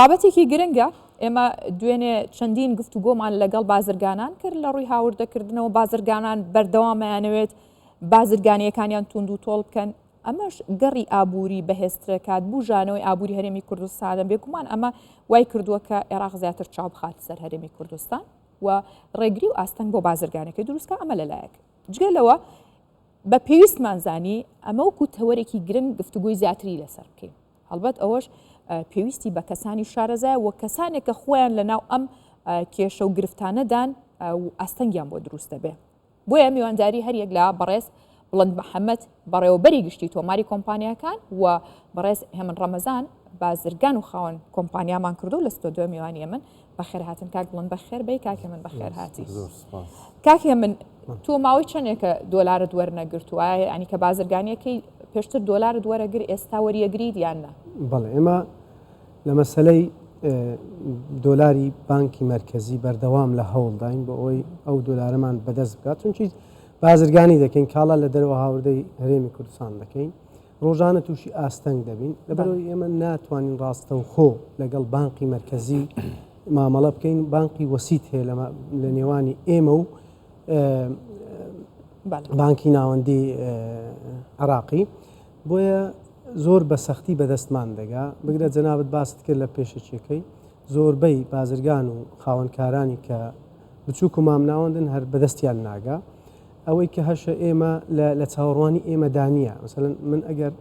بابەتێکی گرنگە، ئێمە دوێنێ چەندین گفتوگۆمان لەگەڵ بازرگانان کرد لە ڕووی هاوردەکردنەوە، بازرگانان بەردەوام ئەیانەوێت بازرگانییەکانیان توند و تۆڵ بکەن، ئەمەش گەڕی ئابووری بەهێزترەکات، بوژانەوەی ئابووری هەرێمی کوردستانە، بێگومان ئەمە وای کردووە کە عێراق زیاتر چاو بخات سەر هەرێمی کوردستان و ڕێگری و ئاستەنگ بۆ بازرگانەکەی دروستکە، ئەمە لەلایەک. جگە لەوە بە پێویستمان زانی ئەمە وەکو تەوەرێکی گرنگ گفتوگۆی زیاتری لەسەر بکەین. هەڵبەت ئەوەش پێویستی بە کەسانی شارەزایە و کەسانێک کە خۆیان لە ناو ئەم کێشە و گرفتانەدان و ئاستەنگیان بۆ دروست دەبێ. بۆیە میوانداری هەریەک لە بەڕێز بڵند محەممەد بەڕێوەبەری گشتی تۆماری کۆمپانیاکان و بەڕێز هێمن ڕەمەزان بازرگان و خاوەن کۆمپانیامان کردو لە ستۆدیۆ میوانی من بەخێرهاتن کاک بڵند بەخێر بێی کاک هێمن بەخێرهاتی. کاک هێمن تۆ ماوەی چەندێکە دۆلارت وەرنەگرتووە ینی کە بازرگانیەکەی پێشتر دۆلارت وەرەگر ئێستا وەریەگریت یان نا؟ بەڵێ ئێمە لە مەسەلەی دۆلاری بانکی مەرکەزی بەردەوام لە هەوڵداین بۆ ئەوەی ئەو دۆلارەمان بەدەست بکات چونکی بازرگانی دەکەین کاڵا لە دەرەوە هاوردەی هەرێمی کوردستان دەکەین ڕۆژانە تووشی ئاستەنگ دەبین لەبەرەوەی ئێمە ناتوانین ڕاستەوخۆ لەگەڵ بانقی مەرکەزی مامەڵە بکەین بانقی وەسیت هەیە لە نێوانی ئێمە و بانکی ناوەندی عراقی بۆیە زۆر بە سەختی بەدەستمان دەگا بگرە جەنابت باست کرد لە پێشەکیەکەی زۆربەی بازرگان و خاوەنکارانی کە بچووک و مامناوەندن هەر بەدەستیان ناگا ئەوەی کە هەشە ئێمە لە چاوەڕوانی ئێمەدا نییە مەسەلەن من ئەگەر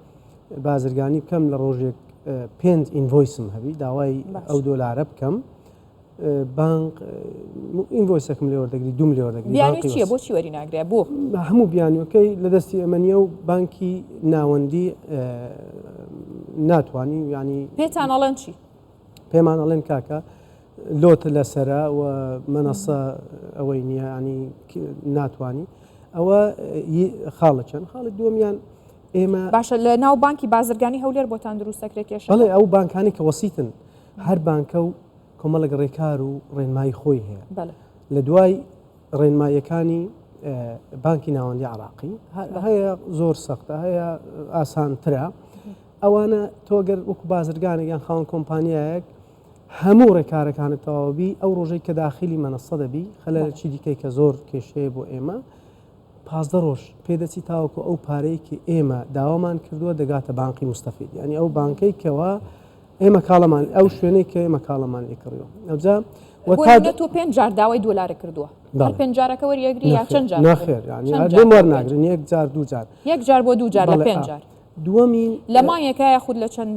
بازرگانی بکەم لە ڕۆژێک پێنج invoice م هەبی داوای ئەو دۆلارە بکەم بانق invoice ەکم لێ وەردەگری دوم لێ وەردەگری بیانووی چییە بۆچی وەری ناگرێ بۆ هەموو بیانووەکەی لە دەستی ئێمە نییە و بانکی ناوەندی ناتوانانی ینی پێتان ئەڵێن چی پێمان ئەڵێن کاکە لۆت لەسرە و مەنەسە ئەوەی نییە ینی ناتوانانی ئەوە خاڵە چەند خاڵی دووەمیان ئێمە باشە لە ناو بانکی بازرگانی هەولێر بۆتان دروست دەکرێت کێشە بەڵێ ئەو بانکانی کە وەسیتن هەر بانکە و کۆمەڵێک ڕێکار و ڕێنمایی خۆی هەیە لە دوای ڕێنماییەکانی بانکی ناوەندی عراقی هەیە زۆر سەختە هەیە ئاسانترە ئەوانە تۆگەر وەکو بازرگانێک یان خاوەن کۆمپانیایەک هەموو ڕێکارەکانت تەواوبی ئەو ڕۆژەی کە داخلی مەنەسە دەبی خەلەلەکی دیکەی کە زۆر کێشەیە بۆ ئێمە 15 ڕۆژ پێدەچی تاوەکو ئەو پارەی کە ئێمە داوامان کردووە دەگاتە بانقی مستەفید یعنی ئەو بانکەی کەوا ئێمە کاڵەمان ئەو شوێنەی کە ئێمە کاڵەمان لێ کڕیوە ئەوجا وە تۆ پێنج جار داوای دۆلارە کردووە هەر پێنج جارەکە وەریەگری یا چەند جار ناخێر یعنی هەر لێم وەرناگرن یەک جار دوو جار یەک جار بۆ دوو جار لە پێنج جار دووەمین لە مانگێکا یاخود لە چەند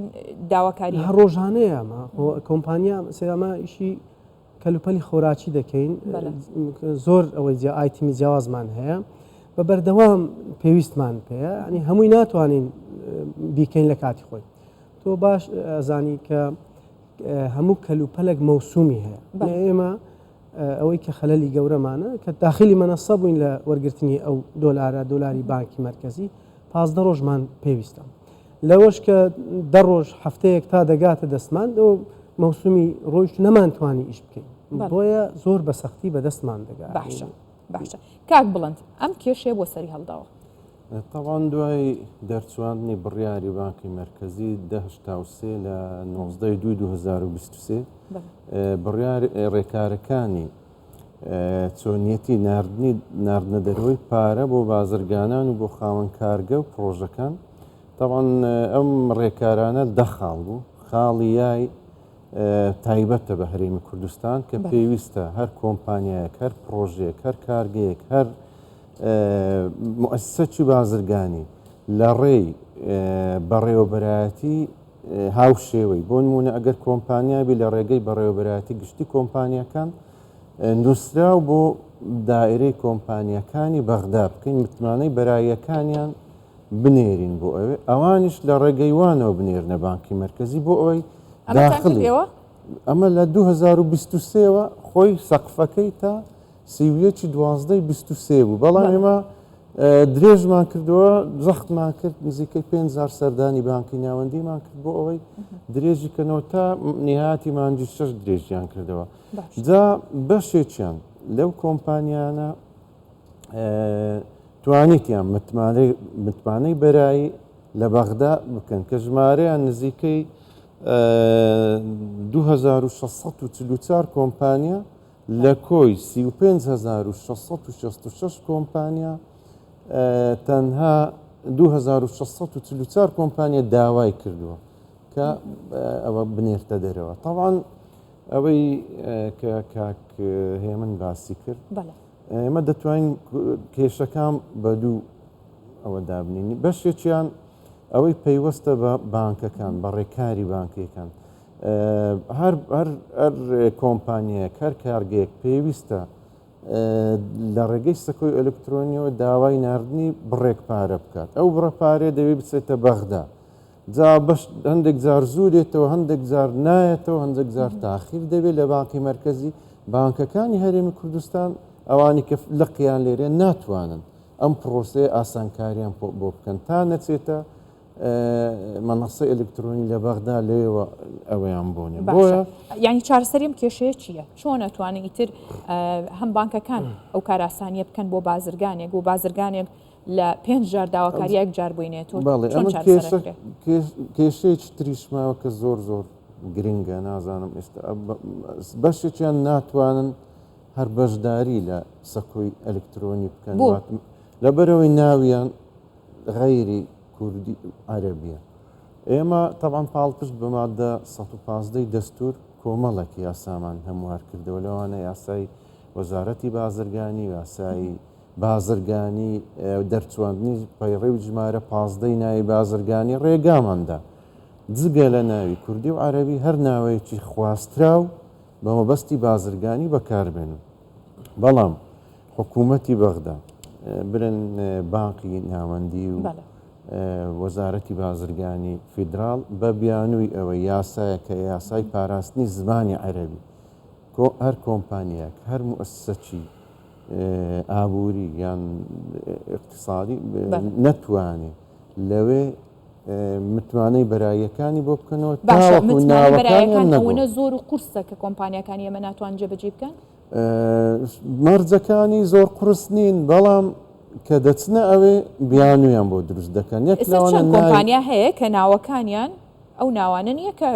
داواکاری هەر ڕۆژانەیە ئەمە کۆمپانیا سێرامە ئیشی کەلوپەلی خۆراکی دەکەین زۆر ئەوەی جیا item ی جیاوازمان هەیە بە بەردەوام پێویستمان پێیە ینی هەمووی ناتوانین بیکەین لە کاتی خۆی تۆ باش ئەزانی کە هەموو کەلوپەلێک مەوسومی هەیە ئێمە ئەوەی کە خەلەلی گەورەمانە کە داخلی مەنەسە بووین لە وەرگرتنی ئەو دۆلارە دۆلاری بانکی مەرکەزی 15 ڕۆژمان پێویستە لەوەش کە دە ڕۆژ هەفتەیەک تا دەگاتە دەستمان ئەو مەوسومی ڕۆیشت نەمانتوانی ئیش بکەین بۆیە زۆر بە سەختی بەدەستمان دەگات باشە باشە کاک بڵند ئەم کێشەیە بۆ سەری هەڵداوە تەبعەن دوای دەرچواندنی بڕیاری بانقی مەرکەزی دە 83 لە 19 دوو 2023 بڕیار ڕێکارەکانی چۆنیەتی ناردنی ناردنە دەرەوەی پارە بۆ بازرگانان و بۆ خاوەن کارگە و پڕۆژەکان تەبعەن ئەم ڕێکارانە دە خاڵ بوو خاڵی یای تایبەتە بە هەرێمی کوردستان کە پێویستە هەر کۆمپانیایەک هەر پڕۆژەیەک هەر کارگەیەک هەر موئەسسەکی بازرگانی لە ڕێی بەڕێوەبەرایەتی هاوشێوەی بۆ نمونە ئەگەر کۆمپانیا بی لە ڕێگەی بەڕێوەبەرایەتی گشتی کۆمپانیاکان نووسراو بۆ دائرەی کۆمپانیاکانی بەغدا بکەین متمانەی بەراییەکانیان بنێرین بۆ ئەوێ ئەوانیش لە ڕێگەی وانەوە بنێرنە بانکی مەرکەزی بۆ ئەوەی داخلی ئەمە لە 2023ەوە خۆی سەقفەکەی تا 31 دوازدەی 23 بوو بەڵام ئێمە درێژمان کردەوە زەختمان کرد نزیکەی 5000 سەردانی بانکی ناوەندیمان کرد بۆ ئەوەی درێژی کەنەوە تا نهاتی مانگی شەش درێژیان کردەوە جا بەشێکیان لەو کۆمپانیانە توانیتیان متمانەی متمانەی بەرایی لە بەغدا بکەن کە ژمارەیان نزیکەی. 2644 کۆمپانیا لە کۆی 35666 کۆمپانیا تەنها 2644 کۆمپانیا داوای کردووە کە ئەوە بنێرتە دەرەوە. تەبعەن ئەوەی کە کاک هێمن باسی کرد ئێمە دەتوانین کێشەکان بە دوو ئەوە دابنین بەشێکیان ئەوەی پەیوەستە بە بانکەکان بە ڕێکاری بانکیەکان هەر هەر کۆمپانیەک هەر کارگەیەک پێویستە لە ڕێگەی سەکۆی ئەلکترۆنیەوە داوای ناردنی بڕێک پارە بکات ئەو بڕە پارێ دەبێ بچێتە بەغدا جا بەش هەندێک جار زوو دێتەوە هەندێک جار نایەتەوە هەندێک جار تاخیر دەبێت لە بانقی مەرکەزی بانکەکانی هەرێمی کوردستان ئەوانی کە لقیان لێرێ ناتوانن ئەم پرۆسەیە ئاسانکاریان بۆ بکەن تا نەچێتە مەنەسەی ئەلکترۆنی لە بەغدا لەوێوە ئەوەیان بۆ نیە بۆیە یعنی چارەسەری ئەم کێشەیە چییە؟ چۆن ئەتوانن ئیتر هەم بانکەکان ئەو کاراسانیە بکەن بۆ بازرگانێک و بازرگانێک لە پێنج جار داواکاری یەک جار بۆی نێت و بەڵێ چۆن ئەمە چارەسەر کێشە ئەکرێ؟ کێشەیەکی تریش ماوە کە زۆر زۆر گرنگە نازانم ئێستا بەشێکیان ناتوانن هەر بەشداری لە سەکۆی ئەلکترۆنی بکەن بۆ؟ لەبەرەوەی ناویان غەیری کوردی عەرەبیە ئێمە تەبعەن پاڵپشت بە مادە 115 دەستور کۆمەڵێک یاسامان هەموار کردەوە لەوانە یاسای وەزارەتی بازرگانی یاسایی بازرگانی دەرچواندنی پەیڕەوی ژمارە 15 ی ناوی بازرگانی ڕێگامان دا جگە لە ناوی کوردی و عەرەبی هەر ناوێکی خواستراو بە مەبەستی بازرگانی بەکاربێنن بەڵام حکوومەتی بەغدا برن بانقی ناوەندی و وەزارەتی بازرگانی فیدراڵ بە بیانووی ئەوەی یاسایە کە یاسای پاراستنی زمانی عەرەبی هەر کۆمپانیایەک هەر موئەسسەکی ئابووری یان ئیقتسادی نەتوانێ لەوێ متمانەی بەراییەکانی بۆ بکەنەوە باشە متمانەی بەراییەکان ئەوەنە زۆر و قورسە کە کۆمپانیاکانی ئێمە ناتوان جێبەجێی بکەن؟ مەرجەکانی زۆر قورس نین بەڵام کە دەچنە ئەوێ بیانویان بۆ دروست دەکەن یەک ئێستا چەند کۆمپانیا هەیە کە ناوەکانیان ئەو ناوانە نییە کە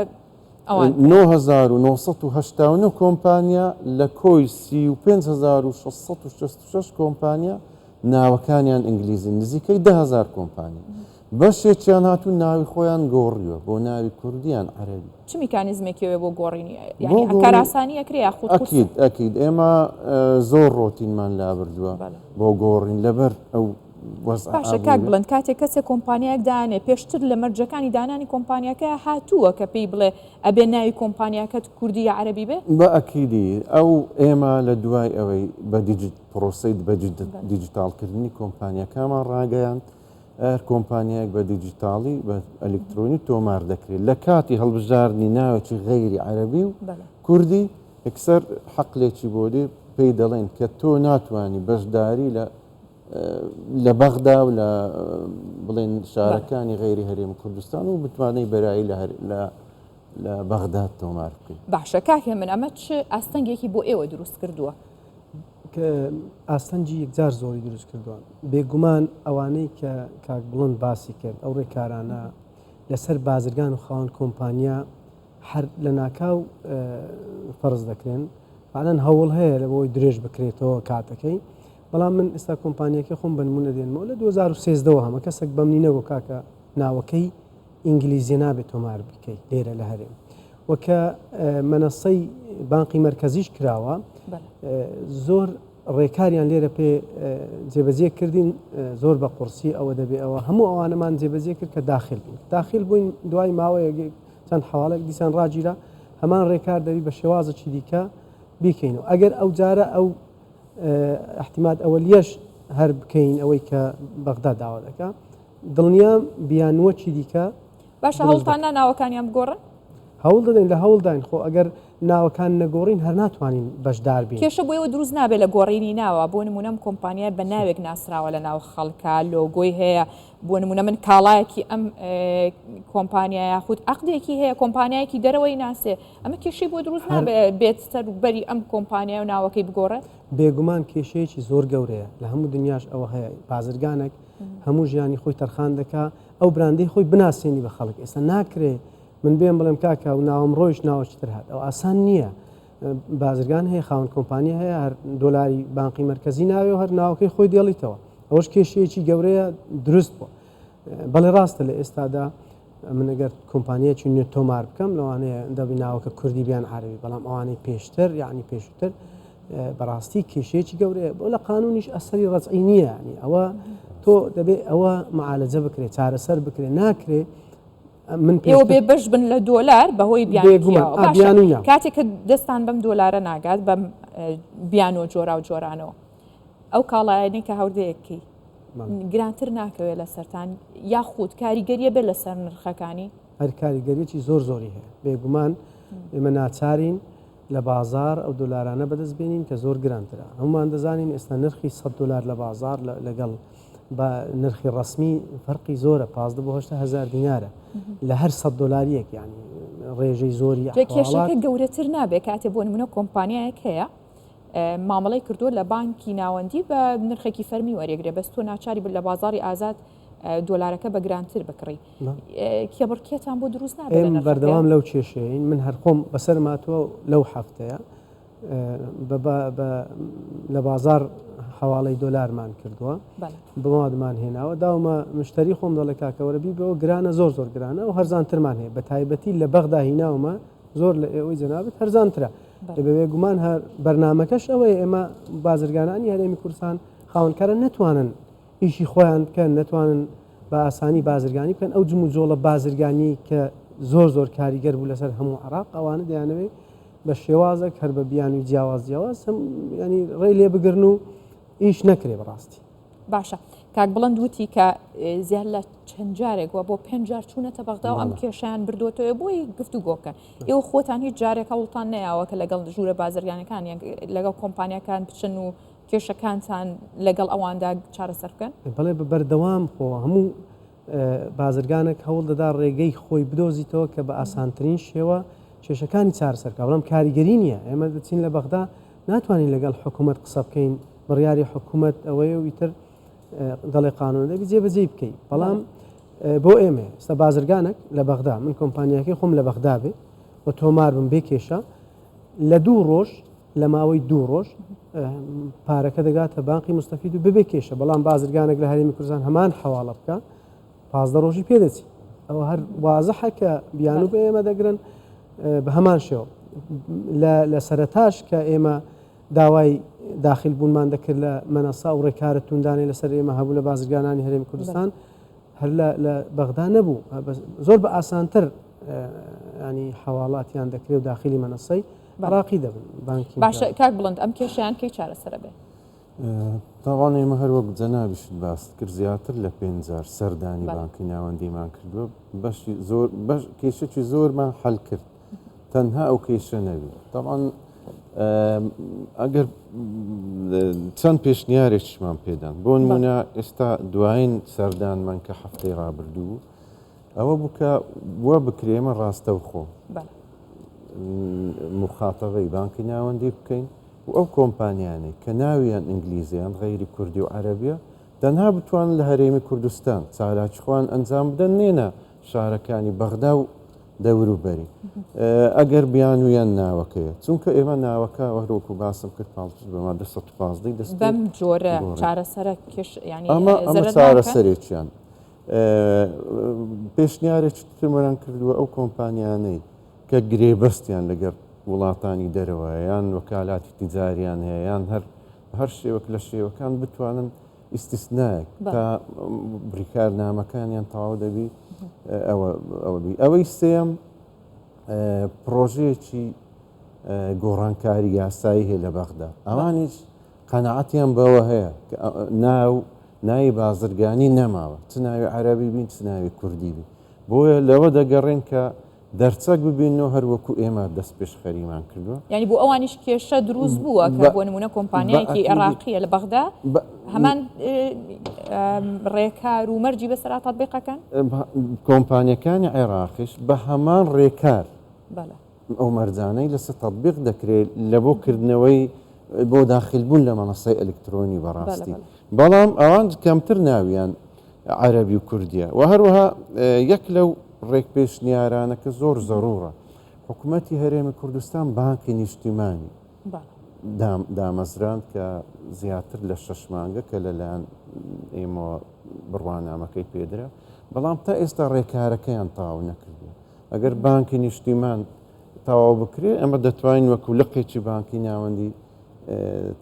ئەوان 9989 کۆمپانیا لە کۆی 35666 کۆمپانیا ناوەکانیان ئینگلیزی نزیکەی 10000 کۆمپانیا بەشێکیان هاتوون ناوی خۆیان گۆڕیوە بۆ ناوی کوردی یان عەرەبی. چ میکانیزمێکی ئەوێ بۆ گۆڕینی؟ یانی کارئاسانی ئەکرێ یاخود قورسە؟ ئەکید ئەکید ئێمە زۆر ڕۆتینمان لابردووە بۆ گۆڕین لەبەر ئەو وەزعە باشە کاک ئابووریە. بڵند کاتێک کەسێک کۆمپانیایەک دانێ پێشتر لە مەرجەکانی دانانی کۆمپانیاکە هاتووە کە پێی بڵێ ئەبێ ناوی کۆمپانیاکەت کوردی یا عەرەبی بێ؟ بە ئەکیدی ئەو ئێمە لە دوای ئەوەی بە دیجیت پرۆسەی بە دیجیتاڵکردنی کۆمپانیاکانمان ڕاگەیاند هەر کۆمپانیایەک بە دیجیتاڵی بە ئەلیکترۆنی تۆمار دەکرێت لە کاتی هەڵبژاردنی ناوێکی غەیری عەرەبی و کوردی یەکسەر حەقلێکی بۆ دێ پێی دەڵێن کە تۆ ناتوانانی بەشداری لە لە بەغدا و لە بڵێن شارەکانی غەیری هەرێم کوردستان و متمانەی بەرایی لە لە لە بەغداد تۆمار بکەیت. باشە کاک هێمن ئەمە چ ئاستەنگێکی بۆ ئێوە دروست کردووە؟ ئاستەنگی یەکجار زۆری دروست کردووە. بێگومان ئەوانەی کە کاک بڵند باسی کرد ئەو ڕێکارانە لەسەر بازرگان و خاوەن کۆمپانیا هەر لە ناکاو فەرز دەکرێن فعلەن هەوڵ هەیە لە بۆی درێژ بکرێتەوە کاتەکەی بەڵام من ئێستا کۆمپانیەکە خۆم بەنمونە دێنمەوە لە 2013ەوە هەمە کەسێک بەمنی نەگۆ کاکە ناوەکەی ئینگلیزیە نابێت تۆمار بکەیت لێرە لە هەرێم و کە مەنەسەی بانقی مەرکەزیش کراوە زۆر ڕێکاریان لێرە پێ جێبەجێ کردین زۆر بە قورسی ئەوە دەبێ ئەوە هەموو ئەوانەمان جێبەجێ کرد کە داخل بووین داخل بووین دوای ماوەیەک چەند حواڵێک دیسان ڕاگیرا هەمان ڕێکار دەبی بە شێوازێکی دیکە بیکەینەوە ئەگەر ئەو جارە ئەو احتیمات ئەوەلیەش هەر بکەین ئەوەی کە بەغدا داوا دەکا دڵنیام بیانووەکی دیکە باشە دروست هەوڵتان دەکەن. نا ناوەکانیان بگۆڕن؟ هەوڵ دەدەین، لە هەوڵداین، خۆ ئەگەر ناوەکان نەگۆڕین هەر ناتوانین بەشدار بین. کێشە بۆ ئێوە دروست نابێت لە گۆڕینی ناوە، بۆ نموونە ئەم کۆمپانیایە بە ناوێک ناسراوە لە ناو خەڵکا، لۆگۆی هەیە، بۆ نموونە من کاڵایەکی ئەم کۆمپانیا یاخود عەقدێکی هەیە کۆمپانیایەکی دەرەوەی ناسێ، ئەمە کێشەی بۆ دروست هەر نابێت بێت سەر بەری ئەم کۆمپانیایە و ناوەکەی بگۆڕێت؟ بێگومان کێشەیەکی زۆر گەورەیە، لە هەموو دنیاش ئەوە هەیە، بازرگانێک هەموو ژیانی خۆی تەرخان دەکا ئەو براندەی خۆی بناسێنی بە خەڵک ئێستا ناکرێ من بێم بڵێم کاکە و ناوم ڕۆیشت ناوەکی تر هات ئەو ئاسان نییە بازرگان هەیە خاوەن کۆمپانیا هەیە هەر دۆلاری بانقی مەرکەزی ناوێ و هەر ناوەکەی خۆی دێڵیتەوە ئەوەش کێشەیەکی گەورەیە دروست بووە بەڵێ ڕاستە لە ئێستادا من ئەگەر کۆمپانیایکی نوێ تۆمار بکەم لەوانەیە دەبی ناوەکە کوردی بیان عربی بەڵام ئەوانەی پێشتر یعنی پێشتر بەڕاستی کێشەیەکی گەورەیە بۆ لە قانونیش ئەسەری ڕەجعی نییە ینی ئەوە تۆ دەبێ ئەوە معالەجە بکرێت چارەسەر بکرێت ناکرێ من ئێوە بێ بەش بن لە دۆلار بەهۆی بیانووی کاتێک کە دەستان بەم دۆلارە ناگات بەم بیانۆ جۆرا و جۆرانەوە ئەو کاڵایەنەی کە هەوردەیەکەی گرانتر ناکەوێت لەسەرتان یاخود کاریگەریە بێت لەسەر نرخەکانی؟ هەر کاریگەریی زۆر زۆری هەیە بێگومان ئێمە ناچارین لە بازار ئەو دۆلارانە بەدەست بێنین کە زۆر گرانترە هەمومان دەزانین ئێستا نرخی 100 دلار لە بازار لەگەڵ بە نرخی ڕسمی فەرقی زۆرە 15 بۆ 8 هزار دینارە لە هەر 100 دلاریەک ینی ڕێژەی زۆری کێشەکە گەورەتر نابێت کاتێ بۆ نمونە کۆمپانیایەک هەیە مامەڵەی کردووە لە بانکی ناوەندی بە نرخێکی فەرمی وەرێگرێ بەس تۆ ناچاری بن لە بازاری ئازاد دۆلارەکە بە گرانتر بکڕی کێبڕکێتان بۆ دروست نابێت بەردەوام لەو کێشەیەین من هەرخۆم بەسەر ماتوە لەو هەفتەیە لە بازار حواڵەی دۆلارمان کردووە بمادمان هێناوە داومە مشتری خۆم دەڵێ کاکەوەرە بیبەوە گرانە زۆر زۆر گرانە و هەرزانترمان هەیە بە تایبەتی لە بەغدا هیناومە زۆر لە ئێوەی جەنابت هەرزانترە دەبێ بێگومان هەر بەرنامەکەش ئەوەیە ئێمە بازرگانانی هەرێمی کوردستان خاوەنکارە نەتوانن ئیشی خۆیان بکەن نەتوانن بە ئاسانی بازرگانی بکەن ئەو جموجۆڵە بازرگانی کە زۆر زۆر کاریگەر بوو لەسەر هەموو عراق ئەوانە دەیانەوێت بە شێوازێک هەر بە بیانوی جیاواز جیاواز ینی ڕێ لێ بگرن و ئیش نەکرێ بەڕاستی. باشە کاک بڵند وتی کە زیاد لە چەند جارێک وە بۆ پێنج جار چوونەتە بەغدا و ئەم کێشیان بردوێتەوە بۆی گفتوگۆ بکەن ئێوە خۆتان هیچ جارێک هەوڵتان نەیاوە کە لەگەڵ ژوورە بازرگانەکان یان لەگەڵ کۆمپانیەکان بچن و کێشەکانتان لەگەڵ ئەواندا چارەسەر بکەن؟ بەڵێ بە بەردەوام خۆ هەموو بازرگانێک هەوڵ دەدا ڕێگەی خۆی بدۆزیتەوە کە بە ئاسانترین شێوە کێشەکانی چارەسەر بکات بەڵام کاریگەری نییە ئێمە دەچین لە بەغدا ناتوانین لەگەڵ حکوومەت قسە بکەین بڕیاری حکوومەت ئەوەیە و ئیتر دەڵێ قانون دەبی جێبەجێی بکەی بەڵام بۆ ئێمە ئێستا بازرگانێک لە بەغدا من کۆمپانیاکەی خۆم لە بەغدا بێ و تۆمار بم بێ کێشە لە دوو ڕۆژ لە ماوەی دوو ڕۆژ پارەکە دەگاتە بانقی مستەفید و ببێ کێشە بەڵام بازرگانێک لە هەرێمی کوردستان هەمان حواڵە بکە 15 ڕۆژی پێدەچی ئەوە هەر وازحە کە بیانوو بە ئێمە دەگرن بە هەمان شێوە لە سەرەتاش کە ئێمە داوای داخل بوونمان دەکرد لە مەنەسا و ڕێکارە توندانەی لەسەر ئێمە هەبوو لە بازرگانانی هەرێمی کوردستان هەر لە بەغدا نەبوو زۆر بە ئاسانتر ینی حواڵاتیان دەکرێت و داخلی مەنەسەی عراقی دەبن بانکی باشە کاک بڵند ئەم کێشیان کەی چارەسەرە بێ؟ تاوان ئێمە هەر وەک جەنابیشت باست کرد زیاتر لە پێنج جار سەردانی بانکی ناوەندیمان کردووە بەشی زۆر بەش کێشەکی زۆرمان حل کرد تەنها ئەو کێشە نەبی تاوان ئەگەر چەند پێشنیارێکیشمان پێدان بۆ نمونە ئێستا دوایین سەردانمان کە هەفتەی ڕابردوو ئەوە بوو کە وە بکرێمە ڕاستەوخۆ مخاتەبەی بانکی ناوەندی بکەین و ئەو کۆمپانیانەی کە ناویان ئینگلیزیان غەیری کوردی و عەرەبیە تەنها بتوانن لە هەرێمی کوردستان چالاکی خۆیان ئەنجام بدەن نێنە شارەکانی بەغدا و دەوروبەری ئەگەر بیانویان ناوەکەیە چونکە ئێمە ناوەکە وەروەکو باسم کرد پاڵپشت بە مادە 115 دەست بەم جۆرە چارەسەرە کێش ینی ئەمە ئەمە چارەسەرێکیان پێشنیارێکی ترمان کردووە ئەو کۆمپانیانەی کە گرێبەستیان لەگەڵ وڵاتانی دەرەوە یان وەکالاتی تیجاریان هەیە یان هەر هەر شێوەک لە شێوەکان بتوانن ئیستیسنایەک تا بریکارنامەکانیان تەواو دەبی ئەوە بی ئەوەی سێم پرۆژەیەکی گۆڕانکاری یاسایی هەیە لە بەغدا ئەوانیش قەناعەتیان بەوە هەیە کە ناو ناوی بازرگانی نەماوە چ ناوی عەرەبی بین چ ناوی کوردی بین بۆیە لەوە دەگەڕێن کە دەرچەک ببینەوە هەر وەکو ئێمە دەست پێشخەریمان کردووە. یانی بۆ ئەوانیش کێشە دروست بووە کە بۆ نمونە کۆمپانیایەکی عێراقیە لە بەغدا هەمان ڕێکار و مەرجی بەسەرا تەتبیقەکەن؟ کۆمپانیەکانی عێراقیش بە هەمان ڕێکار ئەو مەرجانەی لەسەر تەتبیق دەکرێت لە بۆ کردنەوەی بۆ داخل بوون لە مەنەسەی ئەلکترۆنی بەڕاستی بەڵام ئەوان کەمتر ناویان عەرەبی و کوردیە و هەروەها یەک لەو ڕێک پێشنیارانە کە زۆر زەرورە حکوومەتی هەرێمی کوردستان بانکی نیشتیمانی دامەزراند کە زیاتر لە شەش مانگە کە لەلایەن ئێمەوە بڕوانامەکەی پێدرا، بەڵام تا ئێستا ڕێکارەکەیان تەواو نەکردووە. ئەگەر بانکی نیشتیمان تەواو بکرێ ئەمە دەتوانین وەکو لقێکی بانکی ناوەندی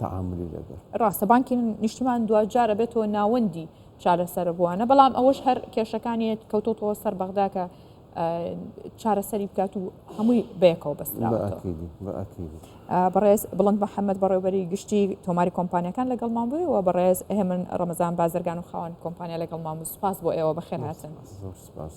تەعاملی لەگەڵ. ڕاستە بانکی نیشتیمان دواجار ئەبێتەوە ناوەندی چارەسەرە بووانە، بەڵام ئەوەش هەر کێشەکانی کەوتۆتەوە سەر بەغدا کە چارەسەری بکات و هەمووی بەیەکەوە بەستراوەتەوە. بەڕێز بڵند محەممەد بەڕێوبەری گشتی تۆماری کۆمپانیەکان لەگەڵمان بووی و بەڕێز هێمن ڕەمەزان بازرگان و خاوەن کۆمپانیا لەگەڵمان بوو سوپاس بۆ ئێوە بەخێرهاتن. زۆر سوپاس.